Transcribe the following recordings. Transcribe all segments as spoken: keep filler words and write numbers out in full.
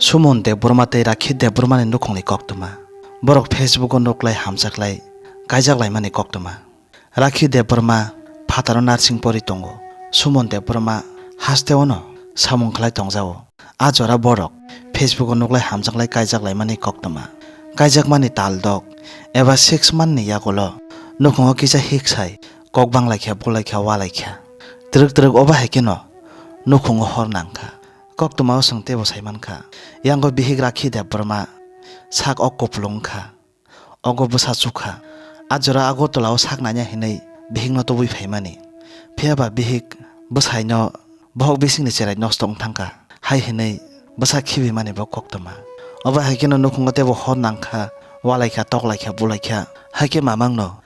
Suman Debbarma tei Rakhi Debbarmani nukhungni koktwma. Borok Facebook-o nuklai hamjaklai, kaijaklaimani koktwma. Rakhi Debbarma phataro nursing pori tongo. Suman Debbarma hasteo'-no samung khlai tongjao. A jora borok Facebook-o nuklai hamjaklai kaijaklaimani koktwma. Kaijakmani tal dok eba six month-ni yagulo nukhungo kisa hiksai kok banglaikha, bulaikha, walaikha. Twrwk twrwk obo hai kheno nukhungo hor nangkha. Koktwmao chwng teibo saimankha, yango bihik Rakhi Debbarma sak o kupulung wngkha. Ogo bwsa chukha. A jora Agartala-o sak naina hinwi bihikno tubui phaimani. Phiya ba bihik bwsaino bohok bisingni cherai nosto wng thangkha, hai hinwi bwsa khibimani bo koktwma. Obo hai kheno nukhungo teibo hor nangkha, walaikha, toklaikha, bulaikha, hai khe mamangno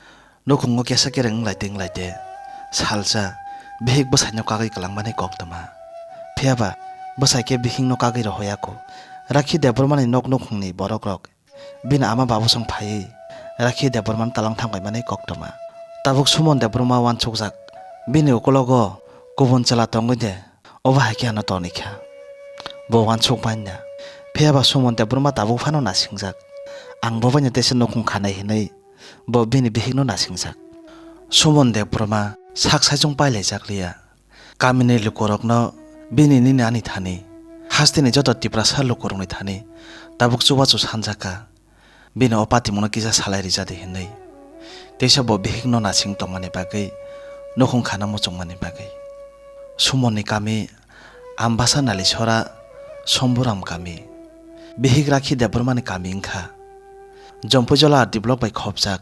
nukhungo kesa kereng wnglaite wnglaite salsa bihik bwsaino kagwi kwlangmani koktwma. Phiya ba bwsai khe bihikno kagwi rohoyakho. Rakhi Debbarmani nok nukhungni borokrok bini ama babosong phaiwi Rakhi Debbarmano talang thamkhaimani koktwma. Tabuk Suman Debbarma uansukjak, bini ukulogo kubun chwla tongwi de, obo hai khe ano tonikha. Bo uansuk manya. Phiya ba Suman Debbarma tabuk phano nasingjak. Ang bo baino teisa nukhung khanai hinwi bo bini bihikno nasingjak. Suman Debbarma sak saichung pailaijakliya. Kamini lukurokno bini nini ani thani, hasteni joto Tiprasa lukurokni thani tabuk chubachu sanjakha, bini o patimungno kisa salai rijadi hinwi. Teisa bo bihikno nasing tongmani bagwi, nukhung khana muchungmani bagwi. Sumanni kami Ambasa Nalisora Somburam kami. Bihik Rakhi Debbarmani kami wngkha Jompuijola R D block bai khopjak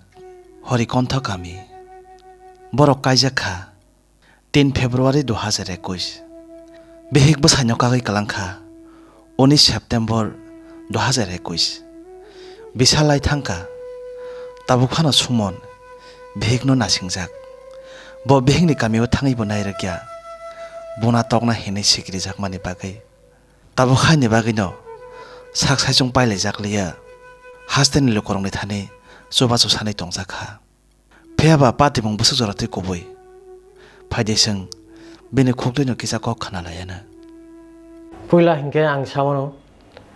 Horikontha kami. Borok kaijak kha tin February dui hazar ekush. Bihik bwsaino kagwi kwlangkha unis September dui hazar ekush. Bisal lai thangkha, tabuk phano Suman bihikno nasingjak. Bo bihikni kamio thangwi bo nairwkya, buna tokna hinwi sikirijakmani bagwi. Tabuk haini bagwino sak saichung pailaijakliya, hasteni lukurokni thani chubachu sanwi tongjakha. Phiya ba patimung bwswk jora twi kubui. Phaidi chwng bini khukdwino kisa kok khna laiya na. Puila hinkhe ang sao'-no,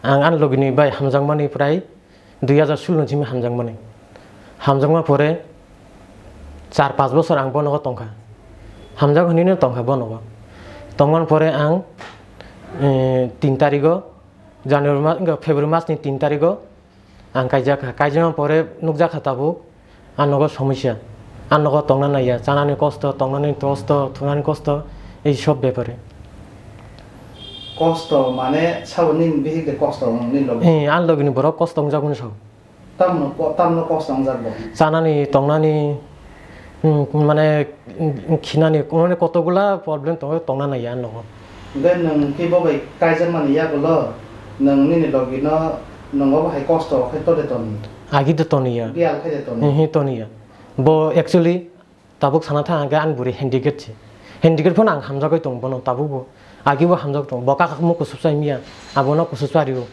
ang ani logini bai hamjakmani prai dui hazar sullo ni simi hamjakmani. Hamjakma pore char panch bosor ang bo nogo tongkha. Hamjak hinino tongkha bo nogo. Tongmani pore ang, eh, tin tarigo, January mas, wngkha February masni tin tarigo, ang kaijak kha, kaijakma pore nukjak kha tabuk, ang nogo somosya, ang nogo tongna naiya, chanani kosto, tongnani kosto, thunani kosto, ei sob bepare. Kosto mane sabo nini bihik de kosto wng nini logi? Eh, ang logini borok kosto wngjak mani sao. Tamno ko-, tamno kosto wngjak bo? Chanani, tongnani, Hmm, mane, hmm, khinani, mane, kotogula problem tongo, tongna naiya ang nogo. Hwnkhe nwng khe bo bai kaijakmani yagulo nwng nini logino nwng obo hai kosto khe tode toni? Agi de toniya. Biyal khe de toni? Hmm, hmm, toniya. Bo actually tabuk sana thang hwnkhe ani bwrwi handicap se. Handicap phano ang hamjagwi tongo bono tabukbo. Agi bo hamjagwi tongo. Bo kaka khumu kusuksai miya. Abono kusuksai rio.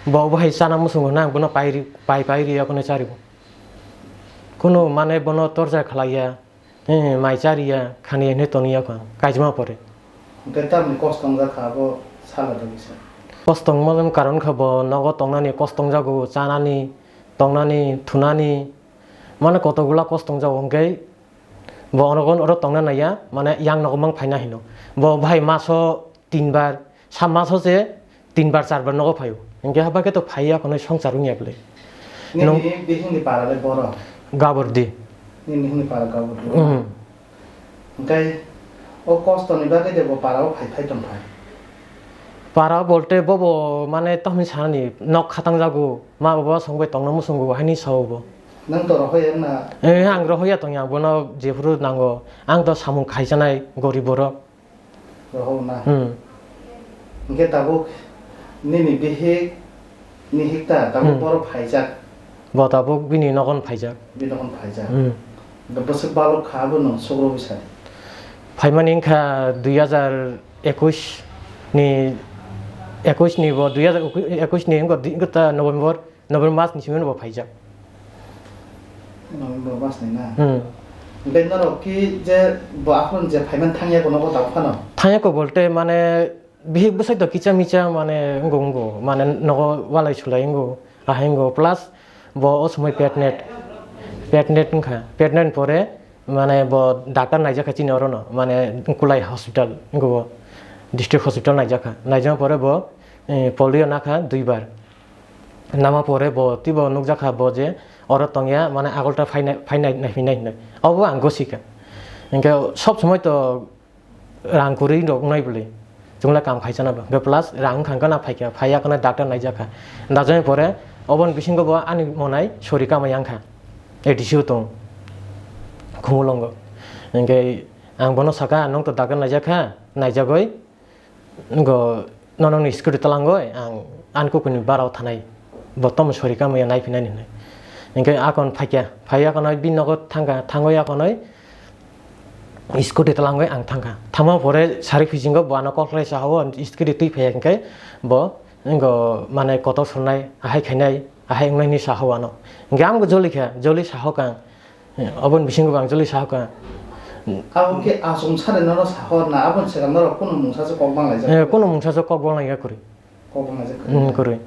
Bo obo hai chana muchungo hwnwi ang bono pai ri-, pai pai rio, kono chario. Kunu mane bono torcha khlaiya, eh, mai chariya, khaniya hinwi toniya kho, kaijma pore. Hwnkhe tamni kosto wngjak kha abo sala da bisa? Kosto wngmani karon kha bo nogo tongnani kosto wngjago, chanani, tongnani, thunani, mane kotogula kosto wngjago, hwnkhe bo oro, oro tongna naiya, mane yang nogo mang phaina hino. Bo bhai maso tinbar, sa maso se tinbar charbar nogo phaio. Hwnkhe haba khe to phaiya khonwi songchar wngya bwle. Nini bihikni para le boro? Gabordi. Nini bihikni para Gabordi. Mhm. Hwnkhe o kostoni bagwi de bo para o phai phai tong phai? Para bolte bobo mane tamni sanani nok khatang jago, ma baba songbai tongna muchungo haini sao bo. Nang to rohoya na? Eh, ang rohoya tongya, bono jephuru nango. Ang to samung khaisanai gorib borok. Rohok na? Hmm. Hwnkhe tabuk nini bihik, nihik ta tabuk Hmm. boro phaijak? Bo tabuk bini nogon phaijak. Bini nogon phaijak. Hmm. Hwnkhe bwswk balok kha abo nwng sukrubwi sadi? Phaimani wngkha dui hazar ekush ni, ekush ni bo dui hazar ekush ni wngkha di-, wngkha ta November. November mas ni simi bo phaijak. November mas ni na? Hmm. Hwnkhe norok ki je bo aphuru je phaiman thangya ko nogo tabuk phano? Thangya ko bolte mane Bihik bwsai to kicha micha mane wngo wngo, mane nogo walai sulai wngo, ahai wngo, plus bo o somoi pregnant, pregnant wngkha, pregnant pore mane bo doctor naijakha chini orono, mane Kulai hospital wngo bo, district hospital naijakha, naijak pore bo, eh, polio nakha duibar, nama pore bo twibo nukjakha bo je oro tongya, mane agolta phainai, phainai, naiphinai hinwi, obo ang gosikha, hinkhe sob somoi to rang kwrwi rok wngnai bwlwi. Chwngla kam khaisano bo. Hwnkhe plus rang wngkha hwnkhe na phaikha, phaiya khwna doctor naijakha. Najakni pore oboni bisingo bo ani monai sori kamai wngkha. A D C o tong. Khumulwngo. Hwnkhe ang bono sakha, "Nwng to doctor naijakha, naijagwi go nono ni scooty twlangwi ang ani kukuini barao thanai." Bo tamo sori kamaya naiphinani hinwi. Hinkhe akon phaikha, phaiya khwna bini nogo thangkha, thangwi akonwi scooty twlangwi ang thangkha. Thangma pore sari phisingo bo ano kok khlai sa hao, scooty twi phaiya hinkhe bo wngkha mane kotor surnai, ahai khainai, ahai wngnai hinwi sa hao ano. Hinkhe ang bo jolikha, joli sa hokha ang. Oboni bisingo bo ang joli sa hokha. Abo khe achomsani nono sa hor na, aboni swkang norok kunu mungsa se kok banglaijak? Eh, kunu mungsa se kok banglaijak kwrwi. Kok banglaijak Hmm, kwrwi. Kwrwi.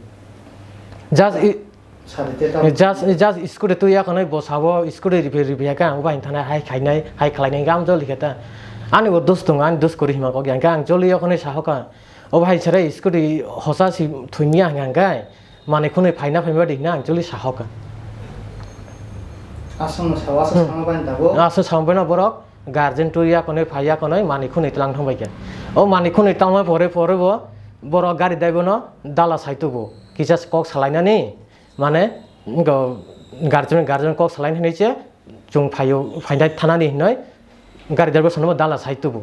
Just i- Sari te tamo. Just, just scooty twi yakhonwi bo sabo scooty ripi ripi yakha ang ubai thana hai khainai, hai khlainai gam joli khe ta. Ani bo dus tongo, ani dus kwrwi hima kok yang khe ang joli yakhonwi sa hokha. O bahai sere scooty hosa si thwimya hwnka hwnkhe, manwi khwnwi phaina phaima di hwnwi ang choli sa hokha. Aswkno sao, aswk Hmm. Sama bai tabuk? Aswk sama bai no borok, guardian twi yakonwi phai yakonwi manwi khwnwi tlang thang bai khe. O manwi khwnwi tangma pore pore bo borok gari dai bono dala sai tubu. Kisa kok salainani, mane, go-, guardian, guardian kok salaini hinwi se, chwng phaio, phainai thanani hinwi gari driver sono dala sai tubu.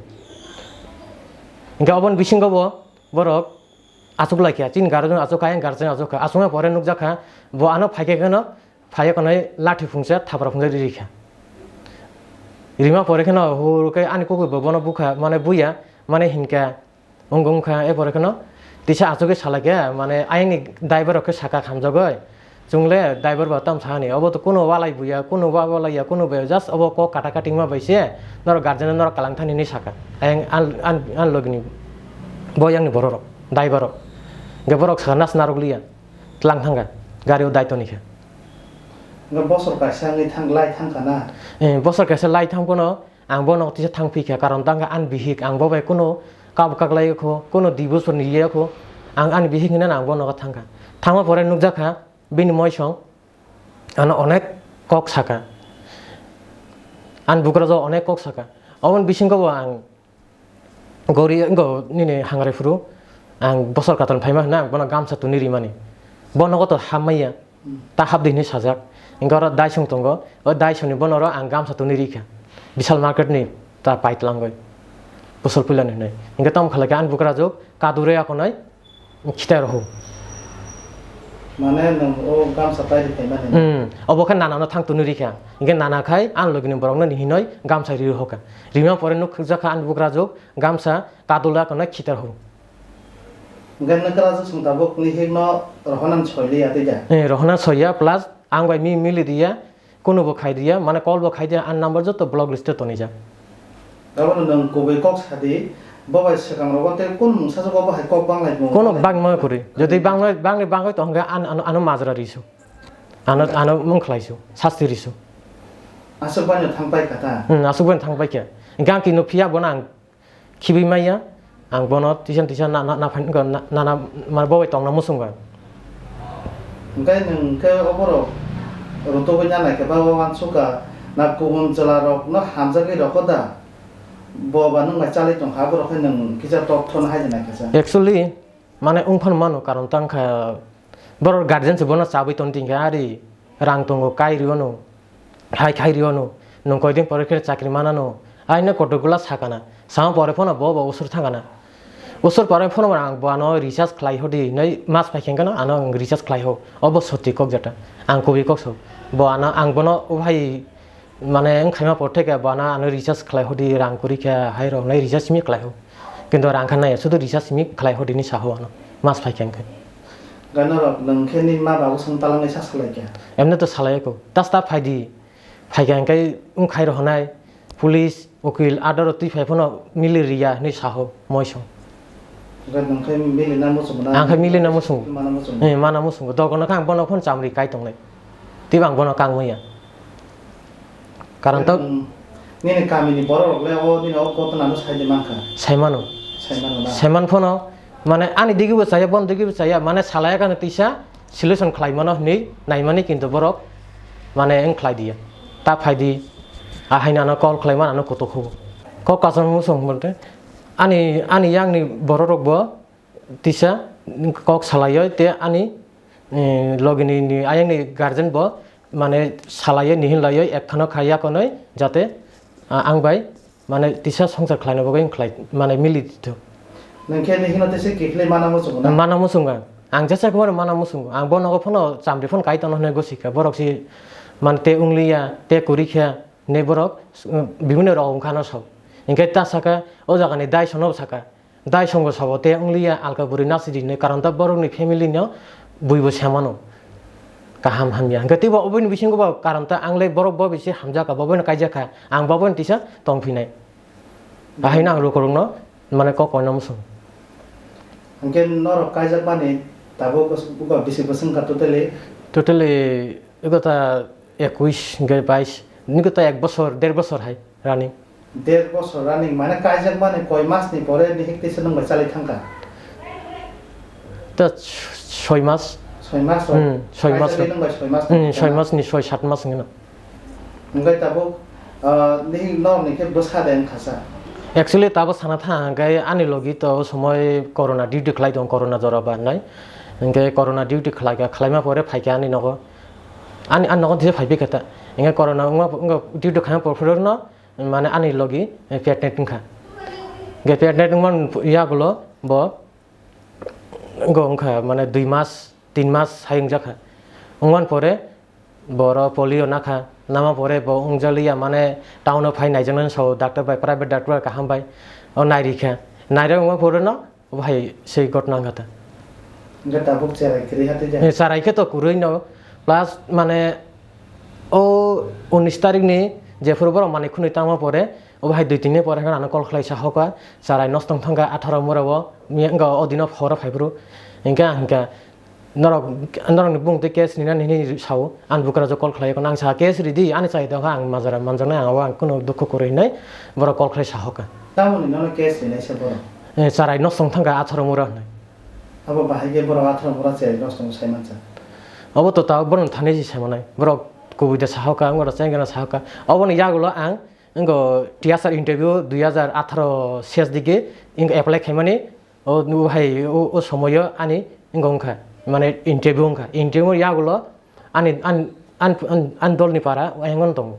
Hinkhe oboni bisingo bo borok achuk laikha, chini guardian achuk kha, ayang guardian achuk kha, achukma pore nukjak kha, bo ano phaikhe kheno phaiya khwnwi lathi phungsa thapra phungsa ririkha. Rima pore kheno hur khe ani kukui bo bono bukha, mane buya, mane hinkha, Wng wngkha, e pore kheno tisa achugwi salai khe, mane, ayangni driver rok khe saka khamjagwi, "Chwng le driver ba tamo sahani, obo to kuno walai buya, kuno wa-, walai ya, kuno buya, just obo kok kata katingma bai se, norok guardian norok kalang thani," hinwi saka. Ayang an, an, an logini bo yangni borok rok, driver rok. Hwnkhe borok saka nas narwk liya, tlang thangkha, gari o daito ni khe. Hwnkhe bosor kaisa wngwi thang, lai thangkha na? Eh, bosor kaisa lai thang phano, Ang bono tisa thang phi kha, karon tang kha ani bihik, ang bo bai kuno kab kaglai kho, kuno dui bosor ni ya kho, ang ani bihik hinwi ang bono thang kha. Thangma pore nukjak kha bini moisong ano onek kok saka, ani bugra jo onek kok saka. Oboni bisingo bo ang gori, go nini hangrai phuru ang bosor katon phaima hwnwi ang bono gamsa tuni rimani, bo nogo to hammaiya. Ta habdi hinwi sajak. Hinkhe oro daisong tongo. O daisongni bono oro ang gamsa tuni rikha. Vishal market ni ta paitlangwi. Bosor puilani hinwi. Hinkhe tamo khalai khe ani bukrajwk kadure akonai khitai rohor. Mane nwng o gamsa pai rikhaimani? Hmm. Obo khe nanano thang tuni rikha. Hinkhe nana khai ani logini borokno hinwi gamsa ri rohorkha. Rima pore nukjakha ani bukrajwk gamsa kadule akonai khitai rohor. Hwnkhe nwng kwrajwk chwng tabuk nihikno rohornani soi liya tei da? Eh, rohorna soiya, plus ang bai mi mili riya, kunubo khai riya, mane call bo khai riya, ani number joto block list o tonijak. Abono nwng kubui kok sadi, bo bai swkang rogo tei kun mungsa jogo bo hai kok banglai bo? Kuno bangma kwrwi. Jodi bangma, bangni bangwi tongkhe an, ano, ano majra risu. Ano, ano mung khlaisu, sasti risu. Aswk baino thang paikha ta? Hmm, aswk baino thang paikha. Hwnkhe ang kino phiya bono ang Khibi maya, ang bono tisa tisa na, na, na, phan-, na, na, na, ma bo bai tongna muchungo. Hwnkhe nwng khe oborok rutugwi nanai khe ba uansukha na kubun chwlarokno hamjagwi rokho da? Bo ba nwng bai chalwi tongkha, aborok khe nwng kisa tok thono hai nai khe sa. Actually, mane wng phano mano, karon tang kha borok guardian se bono chabwi ton tin kha, ari rang tongo, kai riono, hai khai riono, nwng koidin pore khe chakri manano, aino kotor gula sakana, sama pore phano bo bo usur thangana. Usur pore phano ang bo ano recharge khlai hodi, nei mas phai khengkano ano ang recharge khlai ho, obo soti kok jata, ang kubui kok so, bo ano ang bono o bhai, mane wng khaima por theke bo ano, ano recharge khlai hodi, rang kwrwi khe hai rok nai recharge simi khlai ho. Kintu rang kha nai, sudu recharge simi khlai hodi ni sa ho ano. Mas phai khe wng khe. Ganorok nwng khe ni ma babu song talangwi sa salai khe? Emne to salai ko. Tasta phai di. Phai khe wng khe wng khai rok nai. Police, ukil, adaro twi phai phano mili riya hinwi sa ho moi song. Hwnkhe nwng khe milina muchungo na? Ang khe milina muchungo. Mana muchungo. Eh, mana muchungo. Dogono khe ang bono phone chamri kai tongnai. Twibo ang bono kang manya. Karon to. Hmm. Nini kamini borok rok le o nini o kotona no sai de mankha. Sai mano. Sai mano na? Sai man phano, mane ani digi bo chaya, bon digi bo chaya, mane salaya kano tisa solution khlai mano hwnwi nai mani, kintu borok mane wng khlai diya. Ta phai di, a haino ano call khlai mano ano koto khubo. Kok kason muchung bolte ani, ani yang ni borok rok bo tisa kok salaioi te ani, eh, logini ni ayang ni guardian bo mane salaioi nihin laioi ek khano khai yakonoi jate, ah, ang bai mane tisa songsar khlaina bagwi wng khlai mane mili tito. Nwng khe nihino tisa kiphilwi mana muchungo na? Mana muchungo ang. Ang jesa khobor mana muchungo. Ang bo nogo phano chamri phano kai tongno hwnwi gosika. Borok si mane te wngliya, te kwrwi kha, ne borok, uh, bibhinno rok wngkha no sok. Hinkhe ta saka, o jagani dai sono saka. Dai songo sabo te wngliya alka bwrwi nasidi hinwi, karon ta borokni family no buibo se mano. Kaham hamya. Hwnkhe teibo oboni bisingo bo karon ta ang le borok bo bisi hamjakha, bo bono kaijakha. Ang bo bono tisa tongphinai. Ahaino ang lukurokno mane kok koina muchung. Hwnkhe norok kaijakmani tabuk bisi bwswk wngkha totally? Totally ego ta ekuish hwnkhe bais. Niko ta ek bosor, der bosor hai running. Der bosor running, mane kaijakmani koi masni pore nihik teisa nwng bai chalai thangkha? Ta soi mas. Soi mas o? Hmm, soi mas o. Kaijakwi nwng bai soi mas. Hmm, thangkha soi na? Mas ni soi sat mas hwnwi no. Hwnkhe tabuk, ah, nihik norokni khe bwsa de wngkha sa? Actually tabuk sana thang hwnkhe ani logi to o somoi corona duty khlai tong, corona jora barnai. Hwnkhe corona duty khlaikha, khlaima pore phaikha ani nogo. Ani, ani nogo thisa phaiphikha ta. Hwnkhe corona wngma, wngma duty khlaima porphuru no mane ani logi, eh, pregnant wngkha. Hwnkhe pregnant wngmani yagulo bo wngkha mane dui mas, tin mas hai wngjakha. Wngmani pore boro polio nakha, nama pore bo wngjaliya mane town o phai naijaknani sao doctor bai, private doctor bai kaham bai. O nairikha. Nairok wngma pore no Obo hai se ghotna wngkha ta. Hwnkhe tabuk cherai kwrwi ha tei de? Eh, cherai khe to kwrwi no. Plus mane o unis tarik ni jephuru borok manwi khwnwi tangma pore, obo hai dui tin din pore ano call khlai sa hoka, cherai nosto wng thangkha atharo mura o, miya wngkha o dino horo phaiphuru. Hinkhe ang hinkha, Norok, norokni bumung tei case rinani hinwi sao, ani bukrajwk call khlai, "Ang sa case ridi, ani chai tongkha, ang majra manjaknai, ang, ang kunu dukhu kwrwi," hinwi borok call khlai sa hoka. Tamoni nono case rinai se borok? Eh, cherai nosto wng thangkha atharo mura hinwi. Abo bahai khe borok atharo mura cherai nosto wng sai mansa? Obo to tabuk borokno thani se sai manai. Borok kubui da sa hoka, wngbo da chengana sa hoka. Oboni yagulo ang, wngbo T S R interview dui hazar atharo ses digi, wngbo apply khaimani, O, o hai, o, o somoyo ani wngkha, mane interview wngkha. Interview yagulo ani, an, an, an, ani dolni para ayang tongo.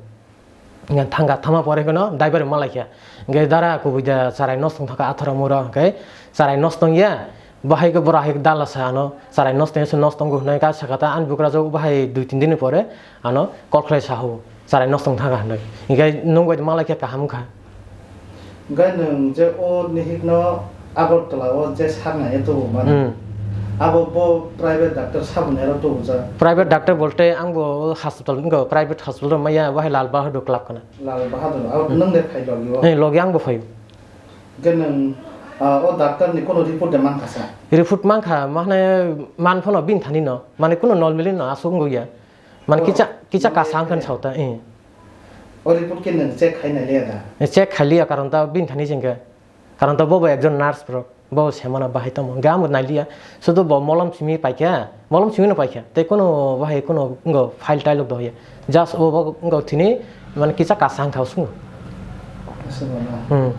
Thangkha, thangma pore kheno driver malaikha. Hwnkhe dara kubui da cherai nosto wng thangkha atharo mura, hwnkhe cherai nosto wngya, bahai khe bora hai dala sa ano, cherai nosto wngya se nosto wngkha hwnwi kha sakha ta ani bukrajwk bahai dui tin din ni pore ano call khlai sa hao. Cherai nosto wng thangkha hinwi. Hinkhe nwng bai malai khe kaham wngkha. Hinkhe nwng je o nihikno Agartala o je saknai tubu mano. Hmm. Abo bo private doctor saboni aro tubu jak. Private doctor bolte ang bo hospital, wngkha private hospital maya, wahai Lal Bahadur Club kana. Lal Bahadur, abo hmm. Nwng de phai logi o? Eh, logi ang bo phai. Hinkhe nwng, ah, o doctor ni kono report de mankha sa? Report mankha, mane man phano bin thani no. Mane kono normal no asuk wngya. Mane o kisa, kisa normal kasa ang khan khe. Sauta, eh. O report khe nwng check khai nai liya da? Eh, check khai liya, karon ta bini thani jengkhe. Karon ta bobo ekjon nurse bro, bobo semana bahai tamo. Hwnkhe amo nai liya. Sudu bo molom simi paikha, molom simi no paikha. Tei kono bahai kono wngkha file tailok doya. Just o bo wngkha thini mane kisa kasa ang kha usung. Aswk na? Hmm.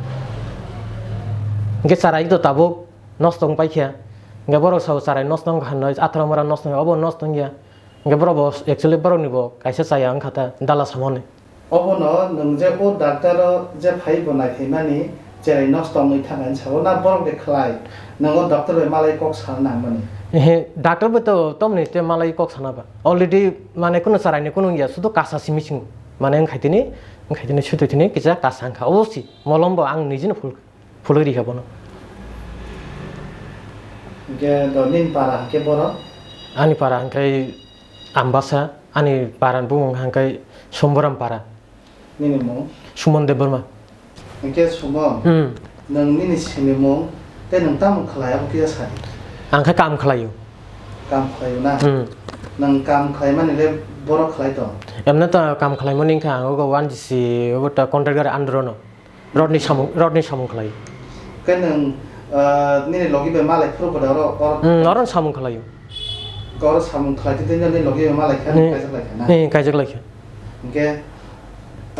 Hwnkhe cherai to tabuk nosto wng paikha. Hwnkhe borok sao cherai nosto wng kha hinwi, atharo mura nosto wng, obo nosto wngya. Hwnkhe borok bo actually borokni bo kaisa chaya wngkha ta dala samani. Obono nwng je o doctor o je phai bo naithaimani cherai nosto wngwi thangkha hinwi sao na borok de khlai nwng o doctor bai malai kok sana nangmani? He, doctor bai to tomni te malai kok sana ba. Already mane kunu cherai ni kunu wngya, sudu kasa simi singo. Mane wngkhai tini, wngkhai tini sutwi tini kisa kasa wngkha. Obo si molom bo ang nijino phul. Phulwi rikha bono. Hwnkhe do nini para hwnkhe boro? Ani para hwnkhe Ambasa, ani para ni bumung hwnkhe Somboram para. Nini mung? Sumon Debbarma. Hwnkhe Sumon, hmm. Nwng nini sinimung Tei nwng tamo khlai abo kisa sadi? Ang khe kam khlaio. Kam khlaio na? Hmm. Nwng kam khlaimani le borok khlai tong? Emne to kam khlaimani wngkha ang ogo one G C obo ta contractor under no. Rodni samung, rodni samung khlai. Khe nwng, ah, nini logi bai malai phuru koda oro, oro? Hmm, oro samung khlaio. Oro samung khlai tei nini logi bai malai khe Hmm. kaijak lai khe na? Hmm, kaijak lai khe. Hingke,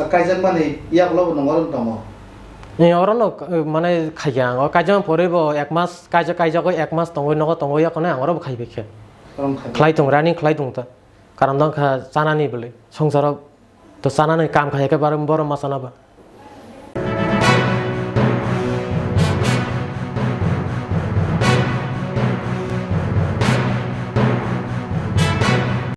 ah, kaijak mani yagulo bo nwng oro tongo? Ni oro no, eh, mane khaikha ang. O kaijak pore bo ek mas, kaijak, kaijak o ek mas tongoi nogo tongoi yakone ang oro bo khaibai khe. Oro khai. Khlai tong, running khlai tong ta. Karon dong kha chanani bwlwi. Songsaro to chanani kam khai khe baro, boro ma chana ba.